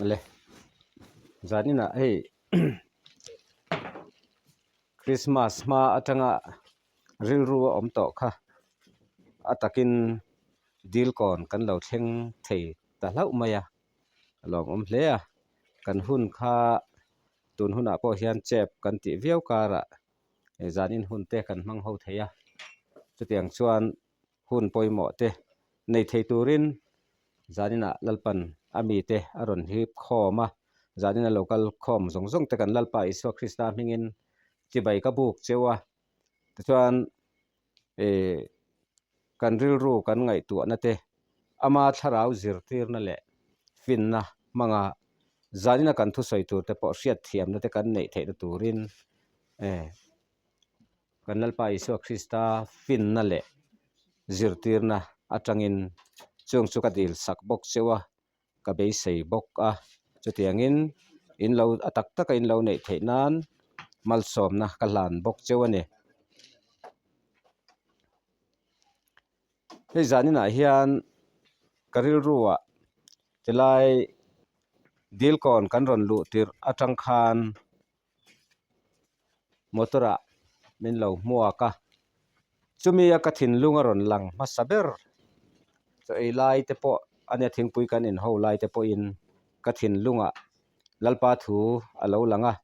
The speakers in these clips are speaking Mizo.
Le zaninah hei Christmas hma atanga rilru a awm tawh kha a takin dil kawn kan lo thleng thei ta hlauh mai a a lawmawm hle a kan hun kha tun hunah pawh hian chep kan tih viau karah zanin hun te kan hmang ho thei a chutiang chuan hun pawimawh te nei thei turin zaninah Lalpan a mite a rawn hip khawm a, zanina lo kal khawm zawng zawng te kan Lalpa Isua Krista hmingin chibai ka buk cheu a, tichuan ih kan rilru kan ngaihtuahna te ama thlarau zirtirna leh finna hmanga zanina kan thusawi tur te pawh hriatthiamna te kan neih theihna turin eh. Kan Lalpa Isua Krista finna leh zirtirna atangin chung chu ka dil sak bawk cheu a, ka beisei bawk a. Chutiangin in lo a tak taka in lo neih theih nan malsawmna ka hlan bawk cheu a ni. Hei zaninah hian ka rilruah tilai dilkawn kan rawn luh tirh atang khan motor ah min lo hmuak a chumi a ka thinlung a rawn lang hmasa ber chaw ei lai te pawh a nia thingpui kan in ho lai te pawhin ka thinlungah Lalpa thu a lo lang a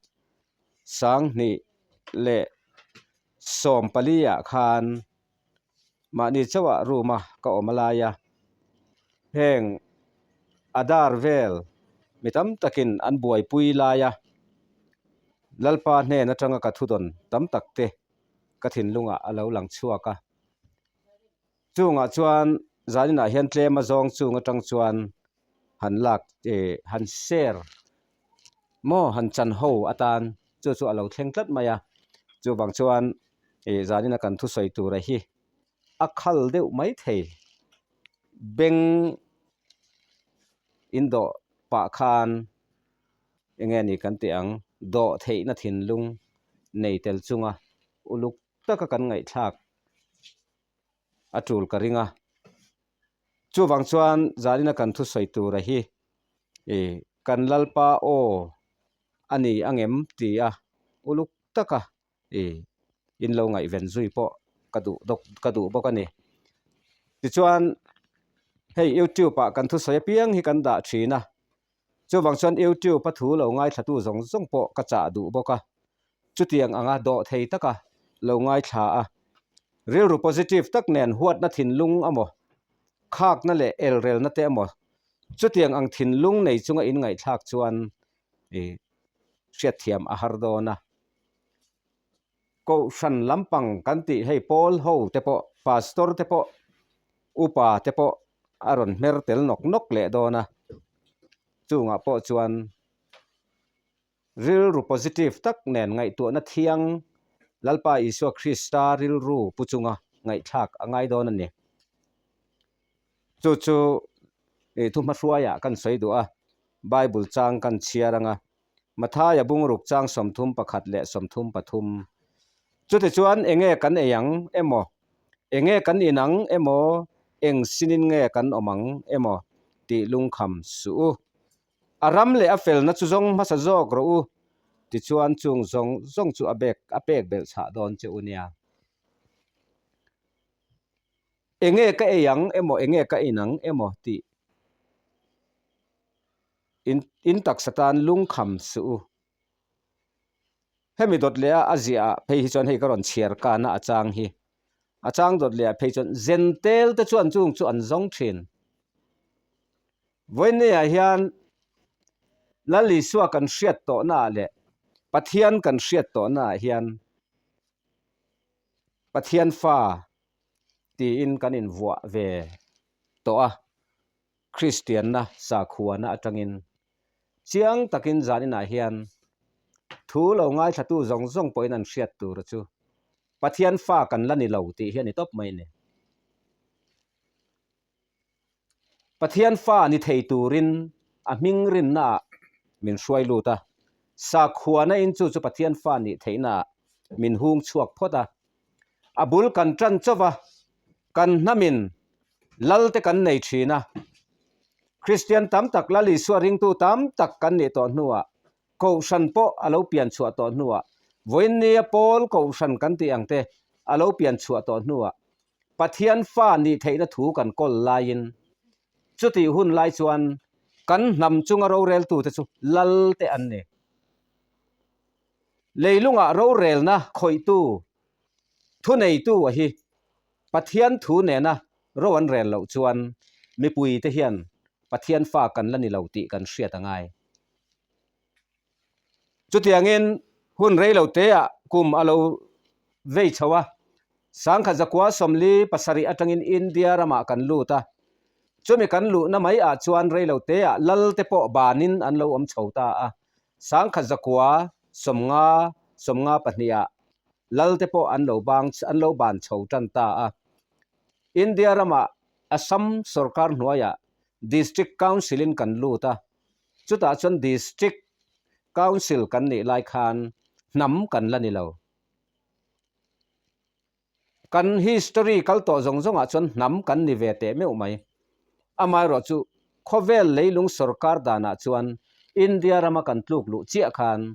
sanghnih leh 14 ah khan. Mahni chauhah room a ka awm a lai a, heng a dar vel mi tam takin an buaipui lai a, Lalpa hnen atanga ka thudawn tam tak te ka thinlungah a lo lang chhuak a. Chungah chuan zaninah hian tlem a zawng chung atang chuan han lak eh han share maw han chan ho atan chu chu a lo thleng tlat mai a, chuvang chuan ih zanina kan thusawi tura hi A khal deuh mai thei. Beng indawh pah khan eng nge ni kan tih ang, dawh theihna thinlung nei tel chunga uluk taka kan ngaihthlak a tul ka ring a. Chuvang chuan zanina kan thusawi tura hi ih kan Lalpa aw a ni angem ti a uluk taka ih in lo ngaihven zui pawh ka duh dawk ka duh bawk a ni. Tichuan hei youtube ah kan thusawi apiang hi kan dah thin a, chuvang chuan youtube a thu lo ngaithlatu zawng zawng pawh ka chah duh bawk a, chutiang anga dawh thei taka lo ngaithla a, rilru positive tak nen huatna thinlung amaw, khakna leh elrelna te amaw chutiang ang thinlung nei chunga in ngaihthlak chuan ih hriatthiam a har dawn a. Kohhran lampang kan tih hei pawl ho te pawh pastor te pawh upa te pawh a rawn hmer tel nawk nawk leh dawn a, chungah pawh chuan rilru positive tak nen ngaihtuahna thiang Lalpa Isua Krista rilru pu chunga ngaihthlak a ngai dawn a ni. Chu chu ih thuhmahruaiah kan sawi duh a, Bible chang kan chhiar ang a, Mathaia bungruk chang 31 leh 33. Chutichuan enge kan ei ang emaw, enge kan in ang emaw, eng sinin nge kan awm ang emaw tih lungkham suh u. A ram leh a felna chu zawng hmasa zawk rawh u, tichuan chung zawng zawng chu a bek a pek belh chhah dawn che u nia. Enge ka ei ang emaw, enge ka in ang emaw tih In in taksa tan lungkham suh u. Hemi dawt leh a a ziah ah phei hi chuan hei ka rawn chhiar kan a a chang hi. A chang dawt leh ah phei chuan zen tel te chuan chung chu an zawng thin. Vawiin ah hian Lal Isua kan hriat tawhna ah leh Pathian kan hriat tawhna ah hian Pathian fa tiin kan invuah ve tawh a. Kristianna sakhuana atangin chiang takin zaninah hian thu lo ngaithlatu zawng zawng pawhin an hriat tur chu Pathian fa kan la ni lo tih hi a ni tawp mai a ni. Pathian fa ni thei turin a hming rinnaah min hruai lut a, sakhuana in chu chu Pathian fa nih theihnaah min hung chhuak phawt a, a bul kan tan chauh a, kan hnamin Lal te kan nei thin a, Kristian tam tak Lal Isua ringtu tam tak kan nih tawh hnuah, Kohhran pawh a lo pian chhuah tawh hnuah, vawiin nia Paul Kohhran kan tih ang te a lo pian chhuah tawh hnuah, Pathian fa nih theihna thu kan kawl laiin, chutih hun lai chuan kan hnam chunga roreltute chu Lal te an ni. Leilungah rorelna khawihtu, thuneitu a hi Pathian thu nena ro an rel loh chuan mipuite hian Pathian fa kan la ni lo tih kan hriat a ngai. Chutiangin hun rei lo teah kum a lo vei chho a, sangkhat zakua 47 atangin India ramah kan lut a, chumi kan luhna mai ah chuan rei lo teah lal te pawh banin an lo awm chho ta a, sangkhat zakua 50 52 ah Lal te pawh an lo bang an lo ban chho tan ta a. India ramah Assam sorkar hnuaiah District Council in kan lut a, chutah chuan District Council kan nih lai khan hnam kan la ni lo. Kan history kal tawh zawng zawngah chuan hnam kan ni ve teh meuh mai. Amaherawh chu khawvel leilung sorkar danah chuan India rama kan tluk luh chiah khan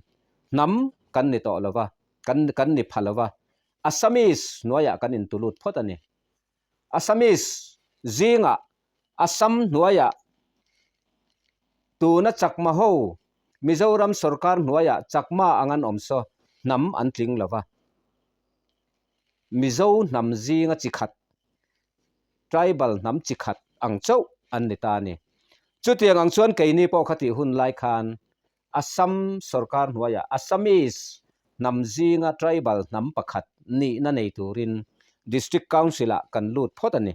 hnam kan ni tawh lo va, kan kan ni pha lo va, Assamese hnuaiah kan intulut phawt a ni. Assamese zingah Assam hnuaiah tuna Chakma ho Mizoram sorkar hnuaiah Chakma ang an awm saw hnam an tling lo va. Mizo hnam zinga chi khat, tribal hnam chi khat ang chauh an ni ta a ni. Chutiang ang chuan keini pawh khatih hun lai khan Assam sorkar hnuaiah Assamese hnam zinga tribal hnam pakhat nihna nei turin District Council-ah kan lut phawt a ni.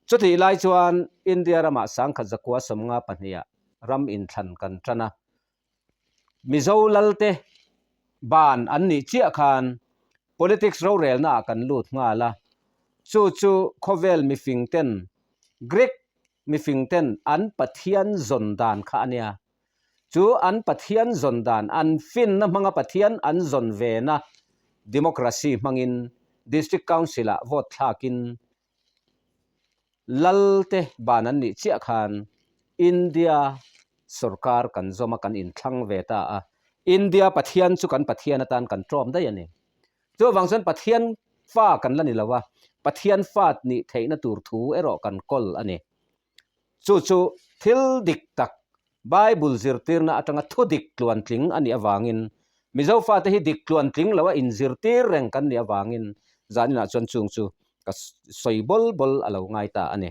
Chutih lai chuan India ramah sangkhat zakua 52 ah ram inthlan kan tan a. Mizo lalte ban an nih chiah khan politics rorelnaah kan lut nghal a. Chu chu khawvel mifing ten, Greek mifing ten an Pathian zawn dan kha a nia. Chu an Pathian zawn dan, an finna hmanga Pathian an zawn vena democracy hmangin District Council-ah vote thlakin Lal te ban an nih chiah khan India sorkar kan zawm a, kan inthlang ve ta a. India Pathian chu kan Pathian atan kan tlawm daih a ni. Chuvang chuan Pathian fa kan la ni lo a, Pathian fa nih theihna tur thu erawh kan kawl a ni. Chu chu thil dik tak, Bible zirtirna atanga thu dik tluantling a nih avangin, Mizo fate hi dik tluantling loa inzirtir reng kan nih avangin zaninah chuan chung chu ka sawi bawl bawl a lo ngai ta a ni.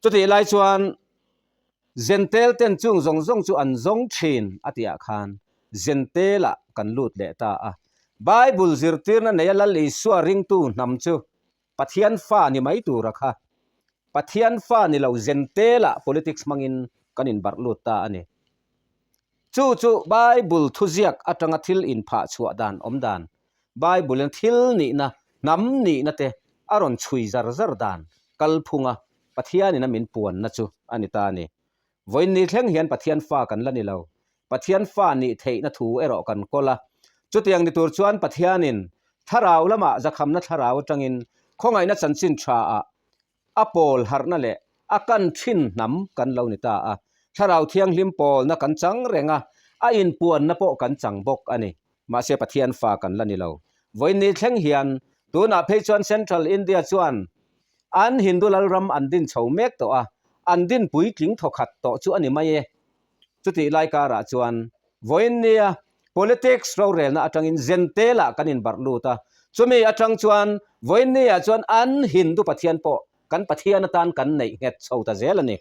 Chutih lai chuan Zentel ten chung zawng zawng chu an zawng thin a tihah khan Zentelah kan lut leh ta a. Bible zirtirna neia Lal Isua ringtu hnam chu Pathian fa ni mai tura kha Pathian fa ni lo Zentelah politics hmangin kan inbarh lut ta a ni. Chu chu Bible thuziak atanga thil inphah chhuah dan awm dan, Bible-in thil nihna, hnam nihna te a rawn chhui zar zar dan kalphunga Pathianin a min puanna chu a ni ta a ni. Vawiin ni thleng hian Pathian fa kan la ni lo. Pathian fa nih theihna thu erawh kan kawl a. Chutiang ni tur chuan Pathianin thlarau lamah zakhamna thlarau atangin khawngaihna chanchin thaah a pawl harhna leh a kan thin hnam kan lo ni ta a. Thlarau Thianghlim pawlna kan chang reng a, a inpuanna pawh kan chang bawk a ni. Mahse Pathian fa kan la ni lo. Vawiin ni thleng hian tunah phei chuan Central India chuan an Hindu lalram an din chho mek tawh a, an din puitling thawkhat tawh chu a ni mai e. Chutih lai karah chuan vawiin nia politics rorelna atangin Zentelah kan inbarh lut a, chumi atang chuan vawiin niah chuan an Hindu Pathian pawh kan Pathian atan kan neih nghet chho ta zel a ni.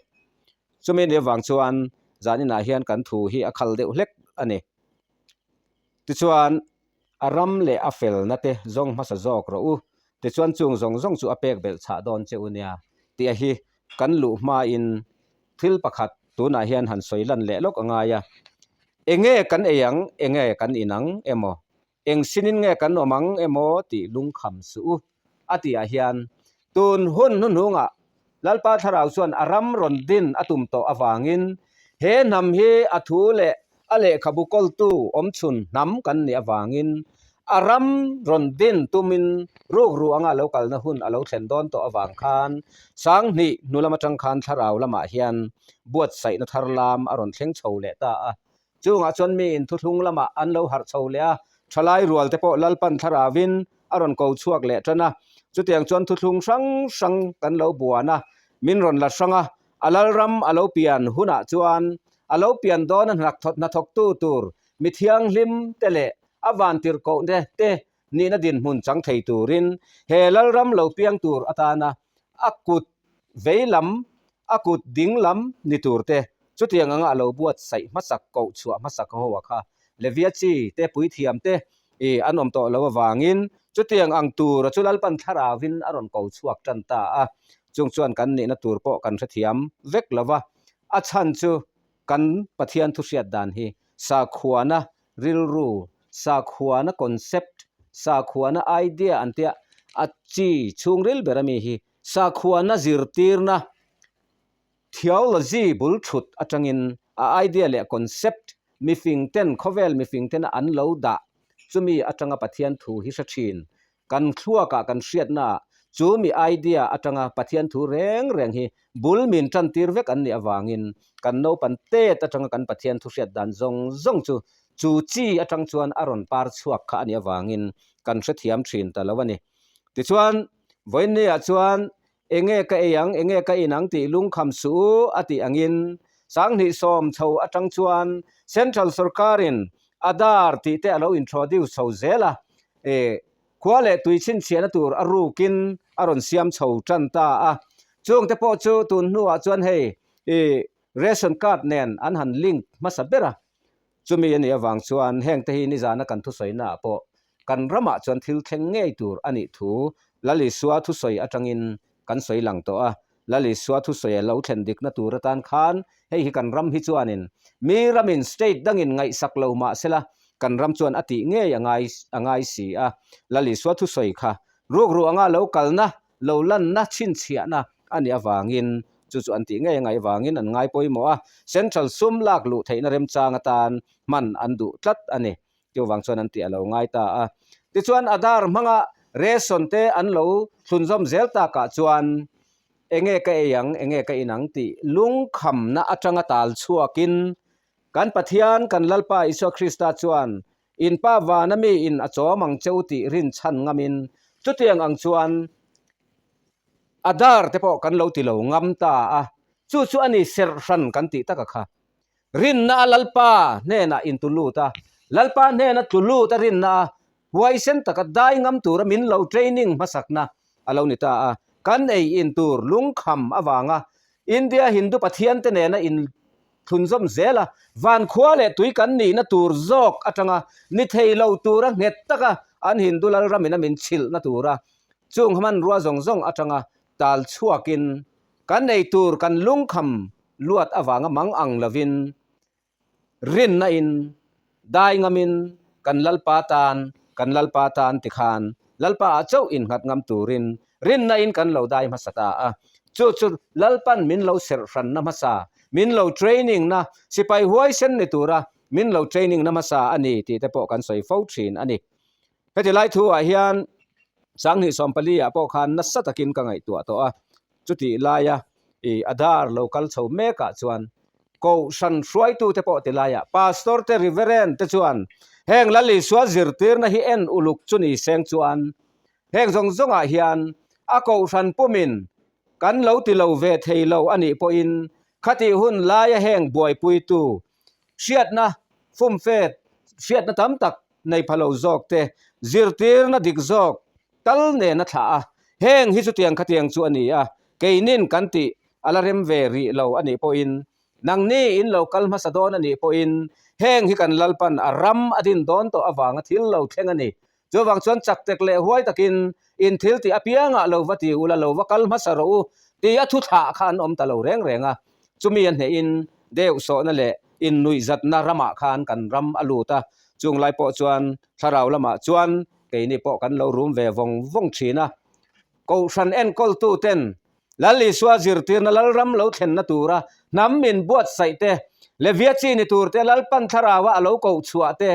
Chumi ni avang chuan zaninah hian kan thu hi a khal deuh hlek a ni. Tichuan a ram leh a felna te zawng hmasa zawk rawh u, tichuan chung zawng zawng chu a pek belh chhah dawn che u nia tih a hi kan luh hmain thil pakhat tunah hian han sawi lan leh lawk a ngai a, enge kan ei ang, enge kan in ang emaw, eng sinin nge kan awm ang emaw tih lungkham suh u a tihah hian tun hun hnuhnungah Lalpa Thlarau chuan a ram rawn din a tum tawh avangin he hnam hi a thu leh a lehkhabu kawltu awmchhun hnam kan nih avangin a ram rawn din tumin rukru anga lo kalna hun a lo thlen dawn tawh avang khan Sanghnih hnu lam atang khan Thlarau lamah hian buatsaihna thar lam a rawn thleng chho leh ta a. Chungah chuan miin thuthlung lamah an lo harh chho leh a, thalai rual te pawh Lalpan Thlarauvin a rawn ko chhuak leh tan a. Chutiang chuan thuthlung hrang hrang kan lo buan a, min rawn la hrang a, a Lalram a lo pian hunah chuan a lo pian dawna hnathawktu tur mi thianghlim te leh a vantirhkohte te nihna dinhmun chang thei turin he Lalram lo piang tur atana a kut vei lam, a kut ding lam ni tur te, chutiang anga a lo buatsaih hmasak koh chhuah hmasak ho a kha Levia chi te puithiam te i an awm tawh lo avangin chutiang ang tura chu Lalpan Thlarauvin a rawn ko chhuak tan ta a, chung chuan kan nihna tur pawh kan hrethiam vek lo va, a chhan chu kan Pathian thuhriat dan hi sakhuana rilru, sakhuana concept, sakhuana idea an tia a chi chhungril ber ami hi sakhuana zirtirna theology bul thut atangin a idea leh concept mifing ten khawvel mifing tena an lo dah chumi atanga Pathian thu hi hre thin Kan thluakah kan hriatnaah chu mi idea atanga Pathian thu reng reng hi bul min tantir vek an nih avangin kan naupan tet atanga kan Pathian thu hriat dan zawng zawng chu chu chi atang chuan a rawn par chhuak kha a nih avangin kan hrethiam thin ta lo a ni. Tichuan, vawiinniah chuan Enge ka ei ang, enge ka in ang tih lungkham suh u a tih angin 2010 chho atang chuan Central sorkarin Aadhaar tih te a lo introduce chho zel a, e khua leh tui chhinchhiahna tur a rukin a rawn siam chho tan ta a. Chung te pawh chu tun hnuah chuan hei i ration card nen an han link hmasa ber a, Chumi a nih avang chuan hengte hi nizana kan thusawiнаah pawh kan ramah chuan thil thleng ngei tur a nih thu Lal Isua thusawi atangin kan sawi lang tawh a. Lal Isua thusawi a lo thlen dikna tur atan khan hei hi kan ram hi chuanin mi ramin state dangin ngaihsak lo mah sela kan ram chuan a tih ngei a ngai a ngai si a. Lal Isua thusawi kha. Rukru anga lo kalna, lo lanna, chhinchhiahna a nih avangin chu chu an tih ngei a ngaih avangin an ngai pawimawh a, Central sum lak luh theihna remchang atan hman an duh tlat a ni. Chuvang chuan an tih a lo ngai ta a. Tichuan Aadhaar hmanga ration te an lo thlunzawm zel takah chuan enge ka ei ang, enge ka in ang tih lungkhamna atanga tal chhuakin kan Pathian kan Lalpa Isua Krista chuan In pa vana mi in a chawm ang che u tih rinchhan ngamin chutiang ang chuan Aadhaar te pawh kan lo ti lo ngam ta a, chu chu a ni serh hran kan tih taka kha. Rinna a Lalpa hnenah in tu lut a, Lalpa hnena tlu lut a rinna a huaisen taka dai ngam tura min lo training hmasakna a lo ni ta a. Kan ei in tur lungkham avanga India Hindu Pathian te nena in thlunzawm zel a, vankhua leh tui kan nihna tur zawk atanga ni thei lo tura nghet taka an Hindu Lalramin a min chhilhna tura chung hmanrua zawng zawng atanga tal chhuakin kan ei tur kan lungkham luat avanga mang ang lovin rinna in dai ngamin kan Lalpa tan kan Lalpa tan tikhan Lalpa ah chauh innghat ngam turin rinna in kan lo dai hmasa ta a. Chu chu Lalpan min lo serh hranna hmasa, min lo training na, sipai huaisen ni tura min lo training na hmasa a ni tih te pawh kan sawi fo thin a ni. Heti lai thu ah hian Sanghnih 14 ah pawh khan nasa takin ka ngaihtuah tawh a, chutih laia i Aadhaar lo kal chho mek ah chuan Kohhran hruaitute pawh ti laiah Pastor te Reverend te chuan heng Lal Isua zirtirna hi en uluk chu ni seng chuan heng zawng zawngah hian a Kohhran pumin kan lo ti lo ve thei lo a nih pawhin khatih hun laia heng buaipuitu hriatna fumfet hriatna tam tak nei pha lo zawk te zirtirna dik zawk tal nen a thlah a, heng hi chutiang khatiang chu a ni a, keinin kan tih a la rem ve rih lo a nih pawhin, nangni in lo kal hmasa dawn a nih pawhin heng hi kan Lalpan a ram a din dawn tawh avanga thil lo thleng a ni. Chuvang chuan chak tek leh huai takin in thil tih apiangah lo va ti ula, lo va kal hmasa rawh u tih a thu thlah kha an awm ta lo reng reng a. Chumi a hnehin deuh sawhna leh innuihzatna ramah khan kan ram a lut a, chung lai pawh chuan thlarau lamah chuan keini pawh kan lo rum ve vawng vawng thin a. Kohhran enkawltuten Lal Isua zirtirna Lalram lo thlenna tura hnam min buatsaih te, Levia chi ni tur te Lalpan thlaraua a lo koh chhuah te,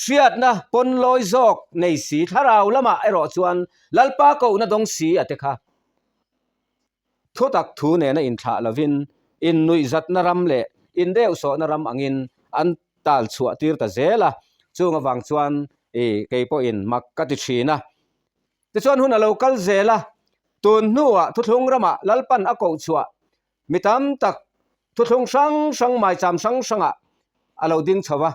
hriatna pawn lawi zawk nei si thlarau lamah erawh chuan Lalpa kohna dawng si a te kha. Thutak thu nena inthlah lovin innuihzatna ram leh indeuhsawhna ram angin an tal chhuah tir ta zel a, chung avang chuan i kei pawhin mak ka ti thin a. Tichuan hun a lo kal zel a, tun hnuah thuthlung ramah Lalpan a koh chhuah mi tam tak thuthlung hrang hrang maicham hrang hrangah a lo ding chho va.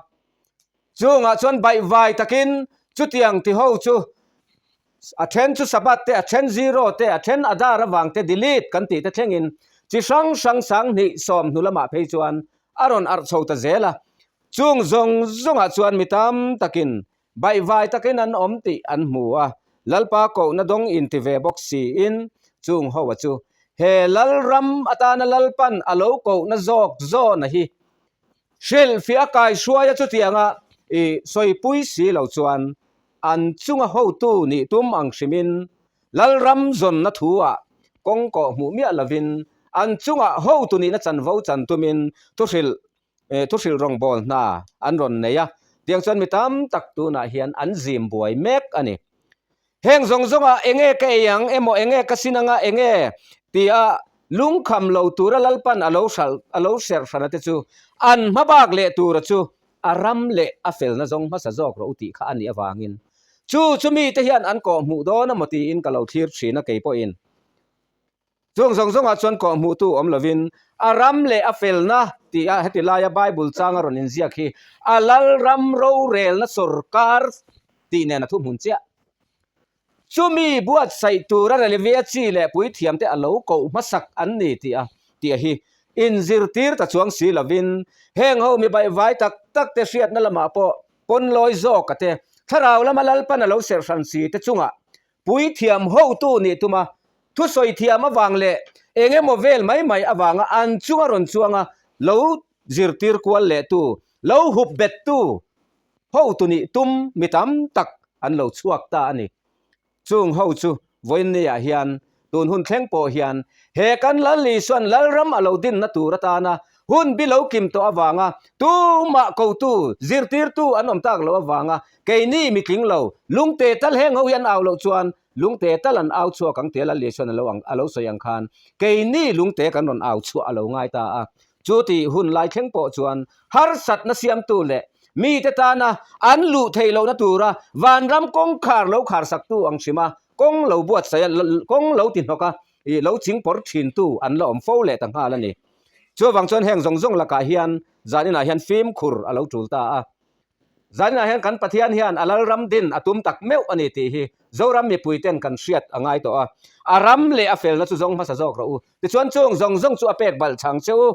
Chungah chuan baihvai takin chutiang tiho chu a then chu Sabbath te, a then zero te, a then Adar avang te delete kan tih te thlengin chi hrang hrang 20 sawm hnu lamah phei chuan a rawn arh chho ta zel a. Chung zawng zawngah chuan mi tam takin baihvai takin an awm tih an hmu a, Lalpa kohna dawng inti ve bawk siin chung ho a chu he Lalram atana Lalpan a lo kohna zawk zawna hi Hrilhfiah a kaihruaia chutianga i sawipui si lo chuan an chunga hotu nih tum ang hrimin Lalram zawnna thu-ah kawng kawh hmuh miah lovin an chunga hotu nihna chanvo chan tumin thuhrilh thuhrilh rawngbâwl hna an rawn nei a. Tiang chuan mi tam tak tunah hian an zim buai mek a ni. Heng zawng zawngah enge ka ei ang emaw enge ka sin anga enge tia lungkham lo tura Lalpan a lo hral a lo serh hrana te chu an hmabak leh tura chu a ram leh a felna zawng hmasa zawk rawh u tih kha a nih avangin chu chu mite hian an kawhhmuh dawn emaw tiin ka lo thlir thin a kei pawhin Chung zawng zawngah chuan kawhhmuhtu awm lovin a ram leh a felna tih a heti laia Bible changa rawn inziak hi a Lalram rorelna sawrkar tih nen a thuhmun chiah. Chumi buatsaih tura Relevia chi leh puithiamte a lo koh hmasak an ni tih a tih a hi inzirtir ta chuang si lovin heng ho mi baihvai tak tak te hriatna lamah pawh pawnlawi zawka te thlarau lama Lalpan a lo serh hran si te chungah Puithiam hotu nih tuma thusawi thiam avang leh eng emaw vel mai mai avanga an chunga rawn chuanga lo zirtir kual lehtu, lo hup bettu hotu nih tum mi tam tak an lo chhuak ta a ni. Chung ho chu vawiinniah hian tun hun thleng pawh hian he kan Lal Isuan Lalram a lo dinna tur atana hun bi lo kim tawh avanga tumah kotu, zirtirtu an awm tak loh avanga keini mitling lo lungte tal heng ho hi an au loh chuan lungte tal an au chhuak ang tia Lal Isuan a lo ang a lo sawi ang khan keini lungte kan rawn au chhuah a lo ngai ta a. Chu tih hun lai thleng pawh chuan harsatna siamtu leh mite tana an luh theih lohna tura vanram kawngkhar lo kharsaktu ang hrima kawng lo buatsaih a, kawng lo ti hnawk a, ih lo chingpawr thintu an la awm fo leh ta nghal a ni. Chuvang chuan heng zawng zawng lakah hian zaninah hian fimkhur a lo tul ta a. Zaninah hian kan Pathian hian a Lalram din a tum tak meuh a ni tih hi Zoram mipuiten kan hriat a ngai tawh a. A ram leh a felna chu zawng hmasa zawk rawh u. Tichuan chung zawng zawng chu a pek balh chang che u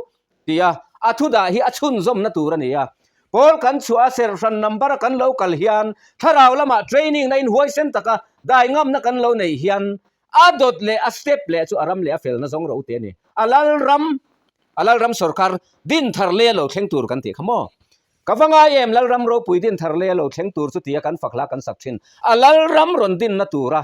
ti a, a thu dah hi a chhunzawmna tur a ni a. Pawl kan chhuah a serhhran number a kan lo kal hian thlarau lamah training na in huaisen taka dai ngamna kan lo neih hian a dawt leh a step leh chu a ram leh a felna zawng rawh u tih a ni. A Lalram, a Lalram sawrkar din thar leh a lo thleng tur kan tih kha maw? Ka va ngai em, Lalram ropui din thar leh a lo thleng tur chu tia kan fak hla kan sak thin. A Lalram rawn dinna tura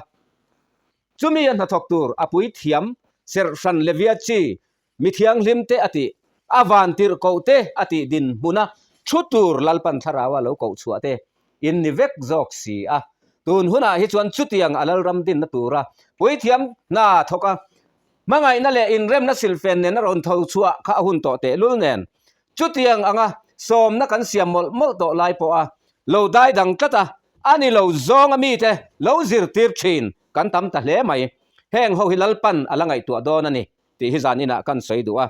chumi a hnathawk tur a puithiam serhhran Levia chi mi thianghlim te a tih, a van tirh koh te a tih dinhmuna thu tur Lalpan thlarau a lo koh chhuah te in ni vek zawk si a. Tun hunah hi chuan chutiang a Lalram dinna tura puithiam hna thawk a hmangaihna leh inremna silfen nena rawn tho chhuah kha a hun tawh tehlul nen Chutiang anga sawmna kan siam mawlh mawlh tawh lai pawha lo dai dang tlat a, a ni lo zawnga mite lo zirtir thin kan tam ta hle mai. Heng ho hi Lalpan a la ngaihtuah dawn a ni tih hi zan inah kan sawi duh a.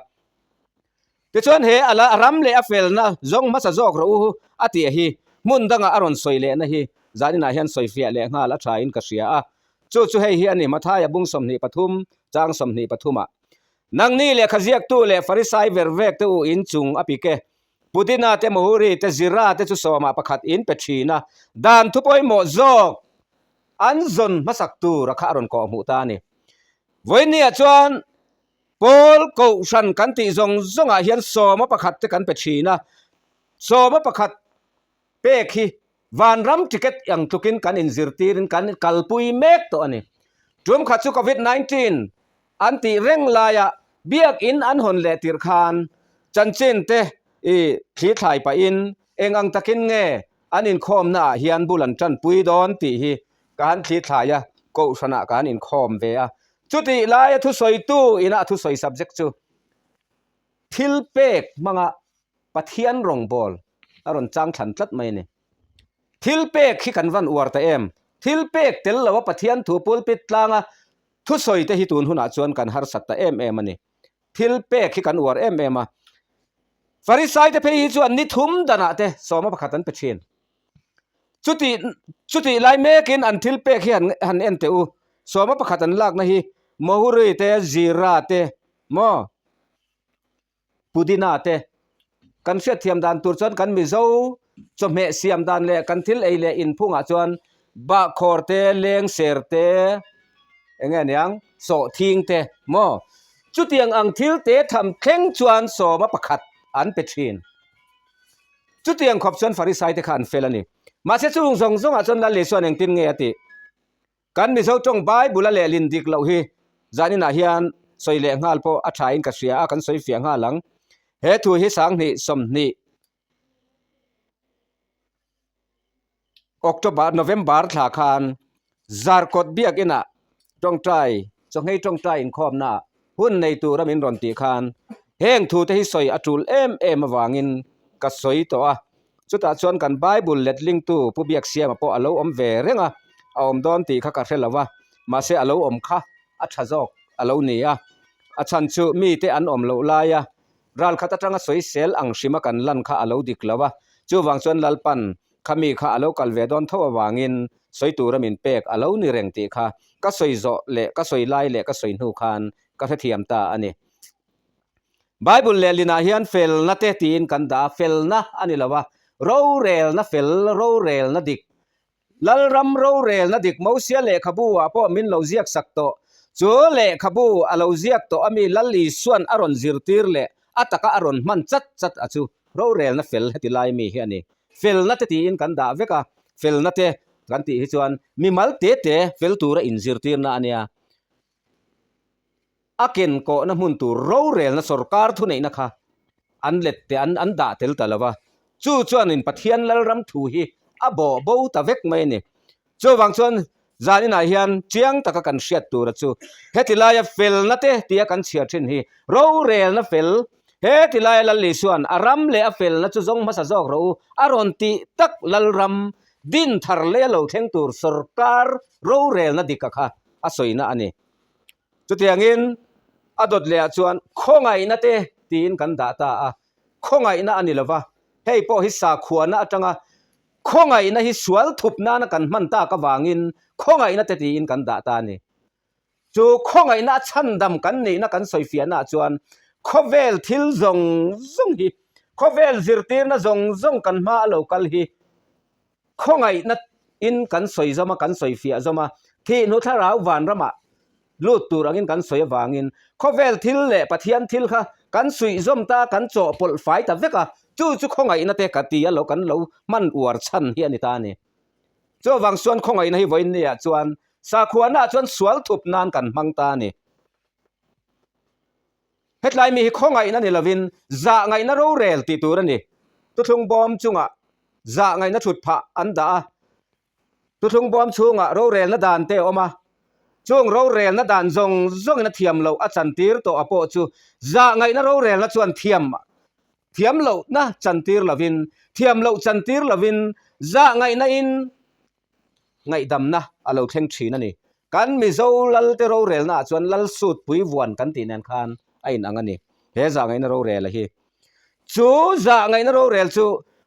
Tichuan he a la ram leh a felna zawng hmasa zawk rawh u a tih hi hmun danga a rawn sawi lehna hi zan inah hian sawi fiah leh nghal a thain ka hria a. Chu chu hei hi a ni, Mathaia bung 23 chang 23 ah. Nangni lehkha ziaktu leh Farisai ver vek te u in chung a pik e. Pudina te Mohuri te Zira te chu sawmah pakhat in pe thin a, dan thu pawimawh zawk an zawn hmasak tur a kha a rawn kawh hmuh ta a ni. Vawiinniah chuan Pawl Kohhran kan tih zawng zawngah hian sawma pakhat te kan pe thin a, sawma pakhat pek hi Vanram ticket ang tlukin kan inzirtirin kan kalpui mek tawh a ni. Tum khat chu Covid 19 an tih reng laia biakin an hawn leh tirh khan chanchin te i thli thlai pahin eng ang takin nge an inkhawmna ah hian bul an tanpui dawn tih hi ka han thli thlai a, kohhranah ka han inkhawm ve a. Chutih laia thusawitu ina a thusawi subject chu thil pek hmanga Pathian rawngbâwl a rawn chang thlan tlat mai a ni. Thil pek hi kan van uar ta em? Thil pek tel loa Pathian thu pulpit tlanga thusawi te hi tun hunah chuan kan harsat ta em em a ni. Thil pek hi kan uar em em a. Farisai te phei hi chuan ni thum danah te sawma pakhat an pe thin. Chuti chutih lai mekin an thil pek hi han han en teh u. Sawma pakhat an lakna hi Mohuri te, Zira te maw? Pudina te kan hriatthiam dan tur chuan kan Mizo chawhmeh siam dan leh kan thil ei leh inphungah chuan bahkhawr te, lengser te, eng nge niang sawhthing te maw chutiang ang thil te tham thleng chuan sawma pakhat an pe thin. Chutiang khawp chuan Farisai te kha an fel a ni. Mahse chung zawng zawngah chuan Lal Isuan engtin nge a tih? Kan Mizo tawng Bible a lehlin dik loh hi zaninah hian sawi leh nghal pawh a thain ka hria a, kan sawi fiah nghal ang. He thu hi 20 20 October, November thla khan Zarkawt biakinah tawngtai, chawhngei tawngtai inkhawmna hun nei tura min rawn tih khan heng thu te hi sawi a tul em em avangin ka sawi tawh a. Chutah chuan kan Bible letlingtu Pu Biaksiama pawh a lo awm ve reng a, a awm dawn tih kha ka hre lo va, mahse a lo awm kha a tha zawk a lo ni a. A chhan chu mite an awm loh laia ralkhat atanga sawisel ang hrima kan lan kha a lo dik lo a, chuvang chuan Lalpan kha mi kha a lo kal ve dawn tho avangin sawi tura min pek a lo ni reng tih kha ka sawi zawh leh ka sawi lai leh ka sawi hnu khan ka hrethiam ta a ni. Bible lehlinah hian felna te tiin kan dah a, felna a ni lo a, rorelna fel, rorelna dik, Lalram rorelna dik Mosia lehkhabu ah pawh min lo ziak sak tawh. Chu lehkhabu a lo ziak tawh ami Lal Isuan a rawn zirtir leh a taka a rawn hman chat chat a chu rorelna fel heti lai mi hi a ni. Felna te tiin kan dah vek a, felna te. kan tih hi chuan mimal te te fel tura inzirtirna a nia. A ken kawhna hmun tur rorelna sorkar thuneihna kha an let te an an dah tel ta lo va, chu chuanin Pathian Lalram thu hi a bawh bo ta vek mai a ni. Chuvang chuan zaninah hian chiang taka kan hriat tura chu heti laia felna te tia kan chhiar thin hi rorelna fel, heti laia Lal Isua'n a ram leh a felna chu zawng hmasa zawk rawh u a rawn tih tak Lalram din thar leh a lo thleng tur sorkar rorelna dika kha a sawina a ni. Chutiangin a dawt lehah chuan khawngaihna te tiin kan dah ta a, khawngaihna a ni lova, hei pawh hi sakhuana atanga khawngaihna hi sual thup nana kan hman tak avangin khawngaihna te tiin kan dah ta a ni. Chu khawngaihna a chhandam kan nihna kan sawifiahnaah chuan khawvel thil zawng zawng hi, khawvel zirtirna zawng zawng kan hma a lo kal hi Khawngaihna in kan sawi zawm a, kan sawi fiah zawm a, thihnu thlarau vanramah lut tur angin kan sawi avangin khawvel thil leh Pathian thil kha kan suih zawm ta, kan chawhpawlh fai ta vek a, chu chu khawngaihna te ka ti a lo kan lo hman uar chhan hi a ni ta a ni. Chuvang chuan khawngaihna hi vawiinniah chuan sakhuanaah chuan sual thup nan kan hmang ta a ni. Hetlai mi hi khawngaihna ni lovin zahngaihna rorel tih tur a ni. Thuthlung bawm chungah zahngaihna thut phah an dah a, thuthlung bawm chhungah rorelna dan te a awm a, chung rorelna dan zawng zawngin a thiam loh a chantir tawh a pawh chu zahngaihna rorelna chuan thiam thiam lohna chantir lovin thiam loh chantir lovin zahngaihna in ngaihdamna a lo thleng thin a ni. Kan Mizo Lalte rorelnaah chuan Lal sut pui vuan kan tih nen khan a inang a ni. He zahngaihna rorel a hi. Chu zahngaihna rorel chu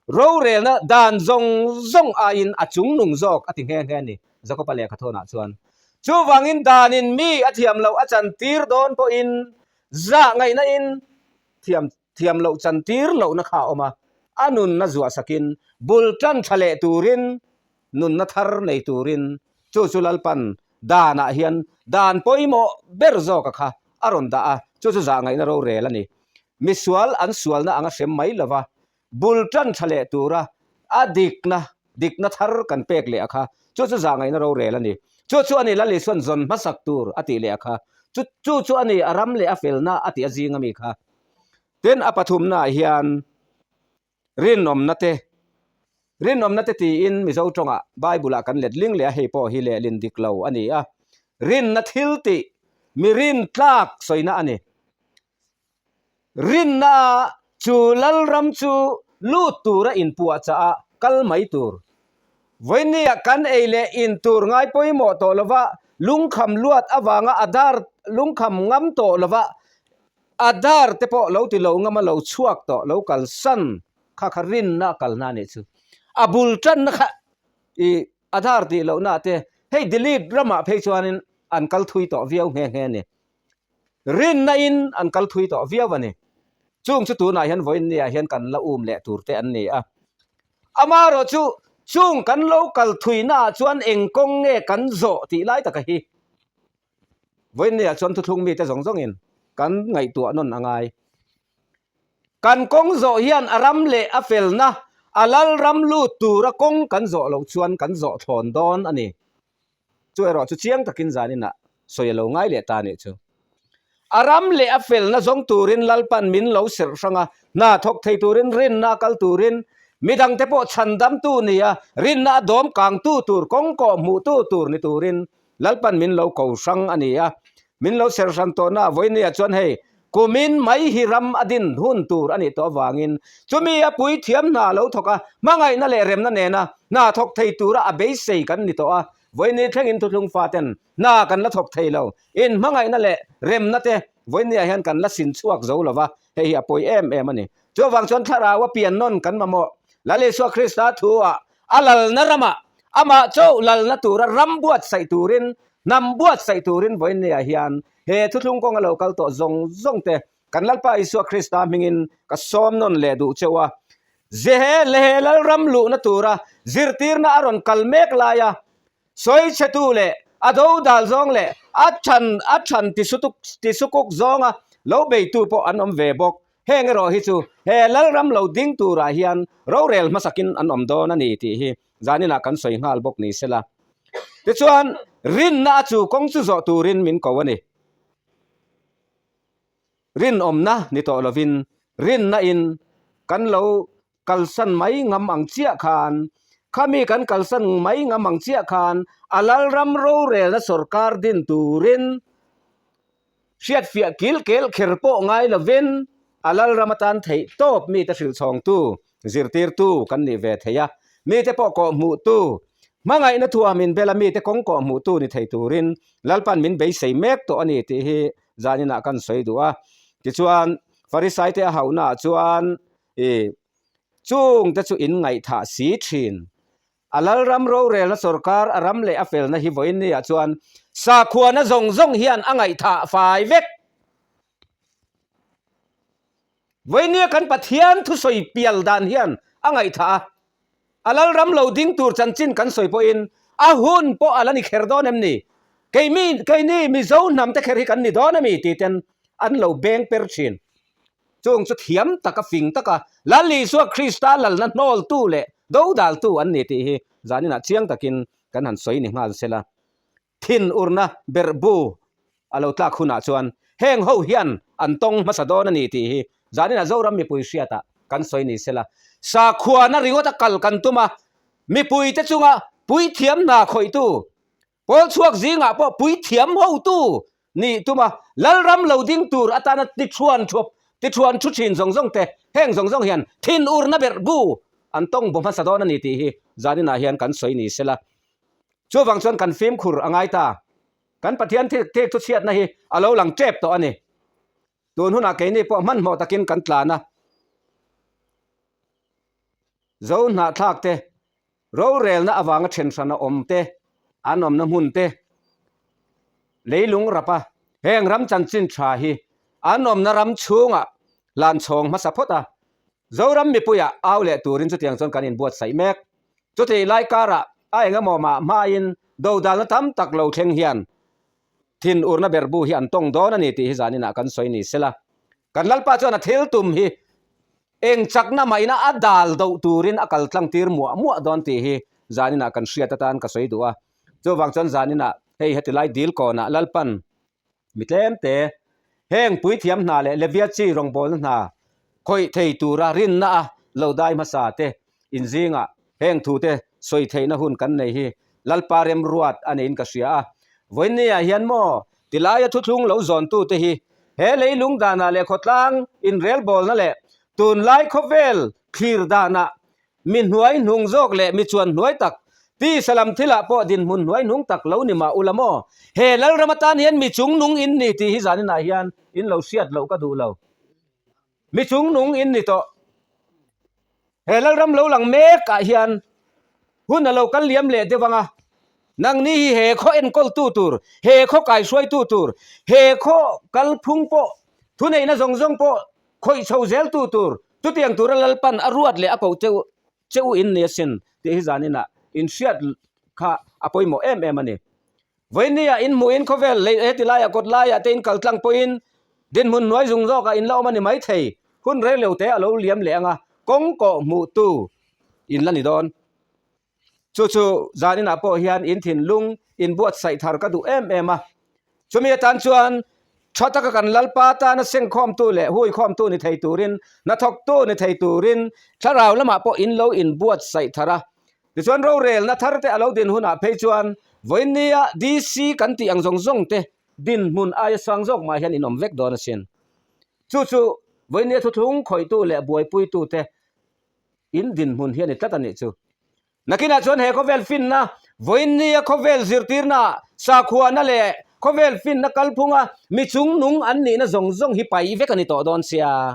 rorelna dan zawng zawng aiin a chungnung zawk a ti nghe nghe a ni, Jakoba lehkhathawnah chuan. Chuvangin danin mi a thiam loh a chantir dawn pawhin zahngaihna in thiam thiam loh chantir lohna kha a awm a, a nunna zuah sakin bul tan tha leh turin nunna thar nei turin chu chu Lalpan danah hian dan pawimawh ber zawka kha a rawn dah a, chu chu zahngaihna rorel a ni. Misual an sualna anga hrem mai lova bul tan tha leh tura a dikna dikna thar kan pek leh a kha chu chu zahngaihna rorel a ni. Chu chu a ni Lal Isua'n zawn hmasak tur a tih leh a kha chu chu chu a ni a ram leh a felna a tih a zing ami kha. Tin a pathumnaah hian rinawmna te rinawmna te tiin Mizo tawngah Bible-ah kan let ling leh a hei pawh hi lehlin dik lo a ni a. Rinna thil tih mi rin tlak sawina a ni. Rinna chu Lalram chu lut tura inpuahchah a kal mai tur. Vawinia kan ei leh in tur ngai pawimawh tawh lova lungkham luat avanga Adhaar lungkham ngam tawh lova Adhaar te pawh lo ti lo ngama lo chhuak tawh lo kalsan kha kha rinna a kalna a nih chu. A bul tanna kha i Adhaar tih lohna te hei delete ramah phei chuanin an kal thui tawh viau nghe nghe a ni. Rinna in an kal thui tawh viau a ni. Chung chu tunah hian vawiinniah hian kan la um leh tur te an ni a. Amaherawh chu chung kan lo kal thuinaah chuan eng kawng nge kan zawh tih lai taka hi vawiinniah chuan thuthlung mite zawng zawngin kan ngaihtuah nawn a ngai. Kan kawng zawh hian a ram leh a felna a lal ram lut tura kawng kan zawh loh chuan kan zawh thlawn dawn a ni. Chu erawh chu chiang takin zaninah sawi a lo ngai leh ta nih chu. A ram leh a felna zawng turin Lalpan min lo serh hrang a, hna thawk thei turin rinna a kal turin midangte pawh chhandamtu ni a, rinna a dawm kangtu tur, kawng kawh hmuhtu tur ni turin Lalpan min lo ko hrang a ni a. Min lo serh hran tawhna vawinia chuan hei kumin mai hi ram a din hun tur a nih tawh avangin chumi a puithiam hna lo thawk a, hmangaihna leh remna nena hna thawk thei tura a beisei kan ni tawh a. Vawiini thlengin thuthlung faten hna kan la thawk thei lo. In hmangaihna leh remna te vawinia hian kan la sin chhuak zo lo va, hei hi a pawi em em a ni. Chuvang chuan thlarau a pian nawn kan mamawh. Lal Isua Krista thu-ah a lalna ramah amah chauh lalna tura ram buatsaih turin, hnam buatsaih turin vawinia hian he thuthlung kawnga lo kal tawh zawng zawng te Kan Lalpa Isua Krista hmingin ka sawm nawn leh duh cheu a. Zehe lehe Lalram luhna tura zirtirna a rawn kal mek laia sawichhetu leh a dodal zawng leh a than a than tisukuk zawnga lo beitu pawh an awm ve bawk. Heng erawh hi chu he Lalram lo ding turah hian rorel hmasakin an awm dawn a ni tih hi. Zaninah kan sawi nghal bawk ni sela. Tichuan, rinna a chu kawng chu zawh turin min ko a ni. Rinawmna ni tawh lovin rinna in kan lo kalsan mai ngam ang chiah khan, khami kan kalsan mai ngam ang chiah khan a Lalram rorelna sorkar din turin hriatfiah kil kel kher pawh ngai lovin a Lalram atan theih tawp mite hrilhchhawngtu, zirtirtu kan nih ve thei a, mite pawh kawhhmuhtu, hmangaihna thuam inbela mite kawng kawhhmuhtu ni thei turin Lalpan min beisei mek tawh a ni tih hi zaninah kan sawi duh a. Tichuan, Farisaite a hauhnaah chuan i chungte chu in ngaihthah si thin. A Lalram rorelna sorkar a ram leh a felna hi vawiinniah chuan sakhuana zawng zawng hian a ngaihthah fai vek. Vawiinnia kan Pathian thusawi pial dan hian a ngaihthah a. A Lalram lo ding tur chanchin kan sawi pawhin a hun pawh a la ni kher dawn em ni? Keimi, keini Mizo hnam te kher hi kan ni dawn a mi? tih ten an lo beng per thin. Chung chu thiam taka fing taka Lal Isua Krista lalna hnawltu leh dodaltu an ni tih hi zaninah chiang takin kan han sawi ni nghal sela. Thin urna berhbu a lo tlak hunah chuan heng ho hian an tawng hmasa dawn a ni tih hi zaninah Zoram mipui hriatah kan sawi ni sela. Sakhuana ringawta kal kan tum a, mipuite chunga puithiam hna khawihtu, pawl chhuak zingah pawh puithiam hotu nih tum a, Lalram lo ding tur atana tithuan thuap tithuan thu thin zawng zawng te, heng zawng zawng hian thin urna berhbu an tawng bu hmasa dawn a ni tih hi zaninah hian kan sawi ni sela. Chuvang chuan kan fimkhur a ngai ta. Kan Pathian thik thu chhiatna hi a lo lang tep tawh a ni. Tun hunah keini pawh hmanhmawh takin kan tlan a. Zo hnahthlak te, rorelna avanga then hran a awm te, an awmna hmun te, leilung rap a, heng ram chanchin tha hi an awmna ram chhungah hlan chhawng hmasa phawt a. Zoram mipuiah au leh turin chutiang chuan kan inbuatsaih mek. Chutih lai karah a eng emaw mah hmain dodalna tam tak lo thleng hian thin urna berhbu hi an tawng dawn a ni tih hi zaninah kan sawi ni sela. Kan Lalpa chuan a thil tum hi eng chakna mahina a dal doh turin a kal tlang tir muah muah dawn tih hi zaninah kan hriat atan ka sawi duh a. Chuvang chuan zaninah hei heti lai dil kawnah Lalpan Mi tlemte, heng puithiam hna leh Levia chi rawngbawlna hna khawih thei tura rinna a lo dai hmasa te inzingah heng thute sawi theihna hun kan nei hi Lalpa remruat a niin ka hria a. Vawiinniah hian maw tilaia thuthlung lo zawntute hi he leilung danah leh khawtlang inrelbawlna leh tunlai khawvel thlir danah Mi hnuai hnung zawk leh mi chuan hnuai tak, tisa lam thilah pawh dinhmun hnuai hnung tak lo ni mah ula maw? He Lalram atan hian mi chung nung in ni tih hi zaninah hian in lo hriat loh ka duh lo. Mi chung nung in ni tawh. He Lalram lo lang mek ah hian hun a lo kal liam leh deuh ang a, nangni hi he khaw enkawltu tur, he khaw kaihruaitu tur, he khaw kalphung pawh, thuneihna zawng zawng pawh khawih chho zeltu tur, Chutiang tura Lalpan a ruat leh a ko cheu che u in ni asin tih hi zaninah in hriat kha a pawimawh em em a ni. Vawinia in hmuhin khawvel lei heti laiah kawt laiah te in kal tlang pawhin dinhmun hnuai zung zawkah in la awm a ni maithei. Hun rei lo te a lo liam leh ang a, kawng kawh hmuhtu in la ni dawn. Chu chu zaninah pawh hian in thinlung inbuatsaih thar ka duh em em a. Chumi atan chuan tha taka kan Lalpa tana sengkhawmtu leh huikhawmtu ni thei turin, hnathawktu ni thei turin thlarau lamah pawh in lo inbuatsaih thar a. Tichuan rorelna thar te a lo din hunah phei chuan vawiinnia DC kan tih ang zawng zawng te dinhmun aia sang zawk mah hian in awm vek dawn asin. Chu chu vawiinnia thuthlung khawihtu leh buaipuitu te In dinhmun hi a ni tlat a nih chu. Nakinah chuan he khawvel finna, vawiinnia khawvel zirtirna, sakhuana leh khawvel finna kalphunga mi chungnung an nihna zawng zawng hi paih vek a ni tawh dawn sia.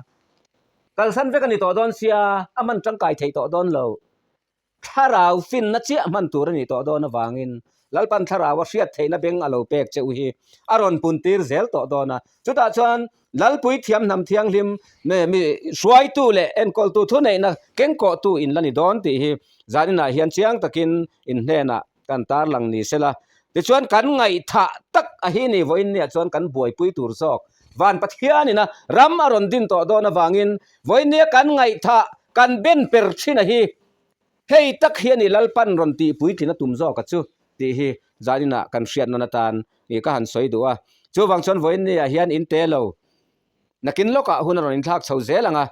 Kalsan vek a ni tawh dawn sia, a hman tangkai theih tawh dawn lo. Thlarau finna chiah hman tur a nih tawh dawn avangin Lalpan thlarau a hriat theihna beng a lo pek che u hi a rawn puntir zel tawh dawn a. Chutah chuan Lalpui thiam hnam thianghlim mi hruaitu leh enkawltu thuneihna kengkawhtu in la ni dawn tih hi zaninah hian chiang takin in hnenah kan tarlang ni sela. Tichuan kan ngaihthah tak a hi ni vawiin niah chuan kan buaipui tur zawk van Pathianina ram a rawn din tawh dawn avangin vawiin nia kan ngaihthah kan ben per thin a hi. Hei tak hi a ni Lalpan rawn tih puitlin a tum zawk a chu tih hi zaninah kan hriat nawn atan ka han sawi duh a. Chuvang chuan vawiinniah hian in te lo nakin lawkah hun a rawn inthlak chho zel ang a.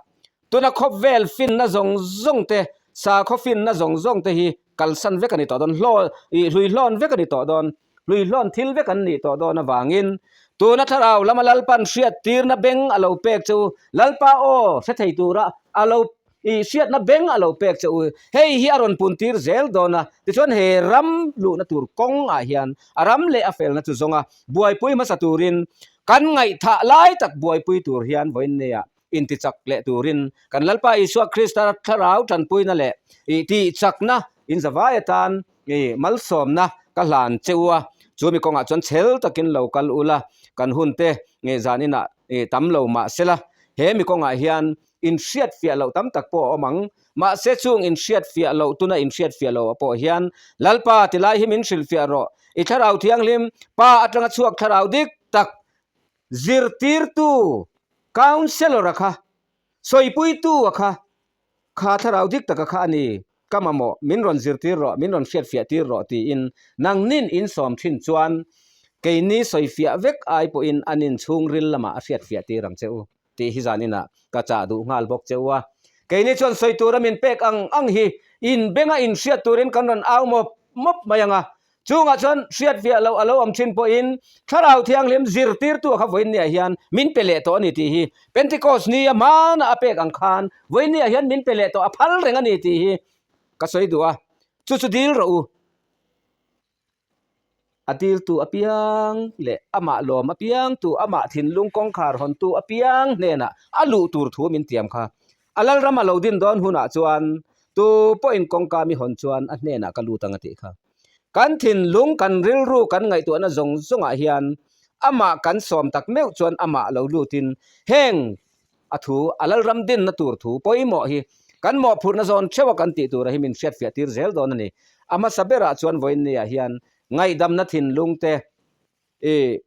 Tuna khawp vel finna zawng zawng te, sakhaw finna zawng zawng te hi kalsan vek a ni tawh dawn, hlaw ih hluihlawn vek a ni tawh dawn, hluihlawn thil vek an nih tawh dawn avangin tuna thlarau lama Lalpan hriattirna beng a lo pek che u, Lalpa aw hre thei tura a lo ih hriatna beng a lo pek che u, hei hi a rawn puntir zel dawn a, tichuan he ram luhna tur kawngah hian a ram leh a felna chu zawnga buaipui hmasa turin kan ngaihthah lai tak buaipui tur hian vawiin neiah intichak leh turin kan Lalpa Isua Krista thlarau tanpuina leh ih tihchakna in zavai atan ih malsawmna ka hlan che u a, chu mi kawngah chuan chhel takin lo kal ula, kan hun te ih zan inah ih tam lo mah sela, he mi kawngah hian inhriatfiah loh tam tak pawh a awm ang, mahse chung inhriatfiah loh tuna inhriatfiah loh ah pawh hian Lalpa tilai hi min hrilhfiah rawh, i thlarau thianghlim Pa atanga chhuak thlarau dik tak Zirtirtu, Counsellor-a kha, sawipuitu-a kha, kha thlarau dik taka kha a ni, ka mamawh, min rawn zirtir rawh, min rawn hriatfiah tir rawh tiin nangnin in sawm thin chuan keini sawifiah vek ai pawhin an in chhungril lamah a hriatfiah tir ang che u tih hi zaninah ka chah duh nghal bawk che u a. Keini chuan sawi tura min pek ang ang hi in benga in hriat turin kan rawn au mawp mawp mai ang a, Chungah chuan hriatfiah loh a lo awm thin pawhin Thlarau Thianghlim zirtirtu a kha vawiinniah hian min pe leh tawh a ni tih hi Pentecost ni a hmana a pek ang khan vawiinniah hian min pe leh tawh a phal reng a ni tih hi ka sawi duh a, chu chu dil rawh u. A diltu apiang leh amah lawm apiangtu, amah thinlung kawngkhar hawntu apiang hnenah a luh tur thu min tiam kha. A lalram a lo din dawn hunah chuan tu pawhin kawngka mi hawn chuan a hnenah ka lut ang a tih kha. Kan thinlung, kan rilru, kan ngaihtuahna zawng zawngah hian amah kan sawm tak meuh chuan amah lo lutin heng a thu, a lalram dinna tur thu pawimawh hi kan mawhphurhna zawn theuha kan tih tura hi min hriatfiah tir zel dawn a ni. A hmasa berah chuan vawiinniah hian ngaihdamna thinlung te, I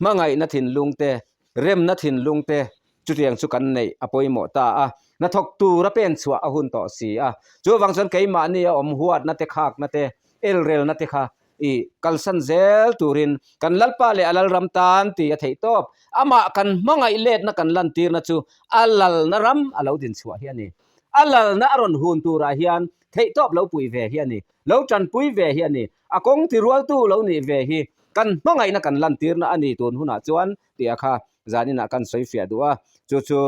hmangaihna thinlung te, remna thinlung te chutiang chu kan neih a pawimawh ta a, hnathawk tura pen chhuah a hun tawh si a. Chuvang chuan keimahni a awm huatna te, khakna te, elrelna te kha i kalsan zel turin kan Lalpa leh a Lalram tan tih a theih tawp. Amah kan hmangaih letna kan lantirna chu a lalna ram a lo dinchhuah hi a ni. A lalna a rawn hun turah hian theihtawp lo puih ve hi a ni. Lo tanpui ve hi a ni. A kawng tirualtu lo nih ve hi kan hmangaihna kan lantirna a ni tun hunah chuan tih a kha zaninah kan sawi fiah duh a, chu chu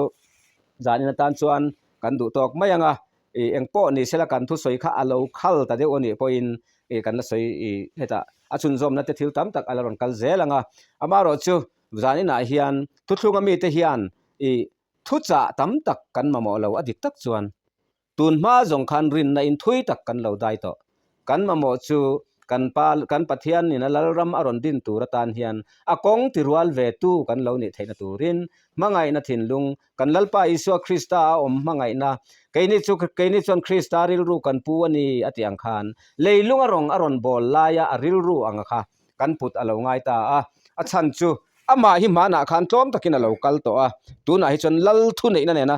zanin atan chuan kan duh tawk mai ang a, ih eng pawh ni sela kan thusawi kha a lo khal ta deuh a nih pawhin ih kan la sawi ih hetah a chhunzawmna te thil tam tak a la rawn kal zel ang a, amaherawh chu zaninah hian thuthlunga mite hian ih thuchah tam tak kan mamawh lo a dik tak chuan. Tun hma zawng khan rinna in thui tak kan lo dai tawh. Kan mamawh chu kan Pa, kan Pathian in a Lalram a rawn din tur atan hian a kawng ti rual ve tu kan lo nih theihna turin hmangaihna thinlung, kan Lalpa Isua Krista a awm hmangaihna, keini chu keini chuan Krista rilru kan pu a ni a tih ang khan leilung a rawng a rawn bawl laia a rilru anga kha kan put a lo ngai ta a. A chhan chu amah hi hmanah khan tlawm takin a lo kal tawh a, tunah hi chuan Lal thuneihna nena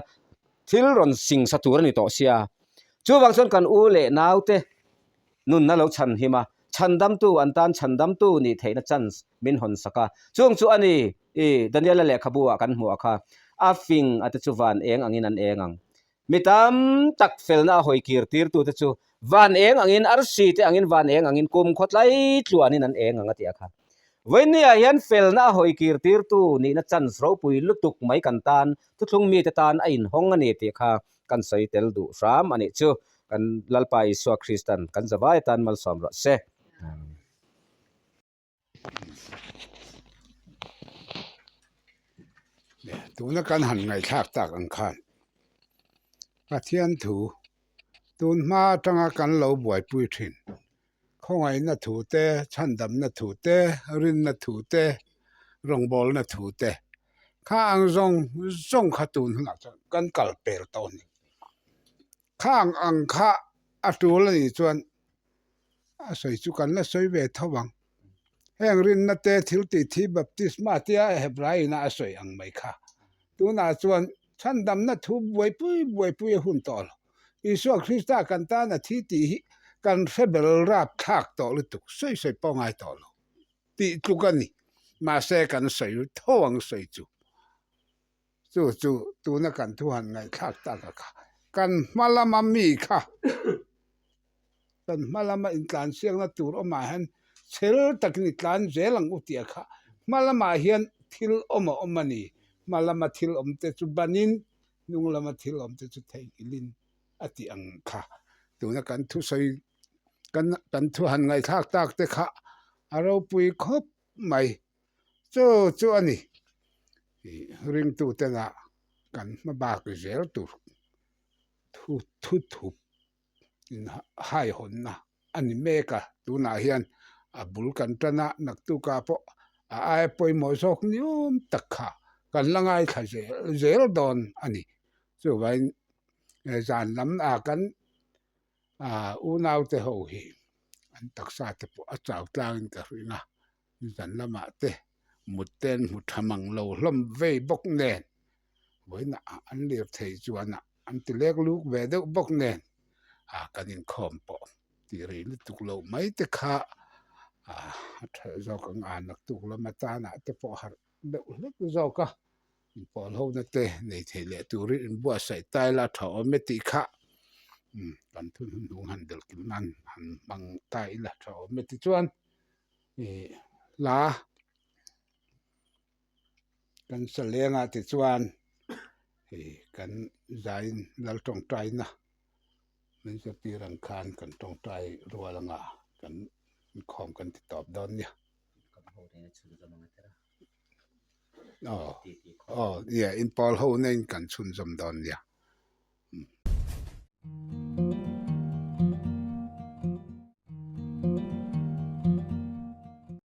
Thil rawn sing sa tur a ni tawh sia. Chuvang chuan kan u leh naute nunna lo chhan him a, chhandamtu an tan chhandamtu nih theihna chance min hawn sak a. Chung chu a ni i Daniela lehkhabu ah kan hmuh a kha, a fing a te chu van eng angin an eng ang. Mi tam tak felna a hawi kir tirtu te chu van eng angin, arsi te angin van eng angin kum khaw tlai tluanin an eng ang a ti a kha. Vawinia hian felna a hawi kir tirtu nihna chance ropui lutuk mai kan tan Thuthlung mite tan a inhawng a ni tih kha kan sawi tel duh hram a nih chu. Kan Lalpa Isua Kristan kan zavai atan malsawm rawh se. Amen. Tuna kan han ngaihthlak tak ang khan Pathian thu tun hma atanga kan lo buaipui thin. Khawngaihna thu te, chhandamna thu te, rinna thu te, rawngbawlna thu te kha ang zawng zawng kha tun hunah chuan kan kal pel tawh a ni. Khang ang kha a tul a nih chuan a sawi chu kan la sawi ve tho ang. Heng rinna te thil tih thi baptisma tia Hebrai ina a sawi ang mai kha tunah chuan chhandamna thu buaipui buaipui a hun tawh lo. Isua Krista kan tan a thi tih hi kan hre bel rap thlak tawh lutuk sawi sawi pawh ngai tawh lo tih tluk a ni. Mahse kan sawi tho ang sawi chu. Chu chu tuna kan thu han ngaihthlak tak a kha kan hma lama mi kha kan hma lama intlansiakna tur awmah hian chhel takin i tlan zel ang u tih a kha hma lamah hian thil awm a awm a ni. Hma lama thil awm te chu banin hnung lama thil awm te chu theihnghilhin a tih ang kha tuna kan thusawi kan kan thu han ngaihthlak tak te kha a ropui khawp mai. Chu chu a ni. Ih ringtutena kan hma bak zel tur thu thu thup in haihawnna a ni mek a. Tunah hian a bul kan tan a, naktukah pawh a aia pawimawh zawk ni awm tak kha kan la ngaithla zel zel dawn a ni. Chuvangin zan lam ah kan unaute ho hi an taksa te pawh a chau tlangin ka hring a. Zan lamah te mut te an hmu tha mang lo hlawm vei bawk nen vawiinah an lir thei chuan ah an ti lek luk ve deuh bawk nen ah kan inkhawm pawh tih rei lutuk loh mai te kha ah a tha zawk ang a naktuk lam atanah te pawh harh deuh hlek zawk a inpawl ho na te nei thei leh turin inbuatsaih ta ila a tha awm e tih kha umm kan thu hnuhnung han delh nan han hmang ta ila tha awm e tichuan. Ih hla kan sa leng ah te chuan ih kan zain lal tawngtaina min zirtir ang khan kan tawngtai rual anga kan inkhawm kan ti tawp dawn nia. Aw aw nia inpawl ho na in kan chhunzawm dawn nia.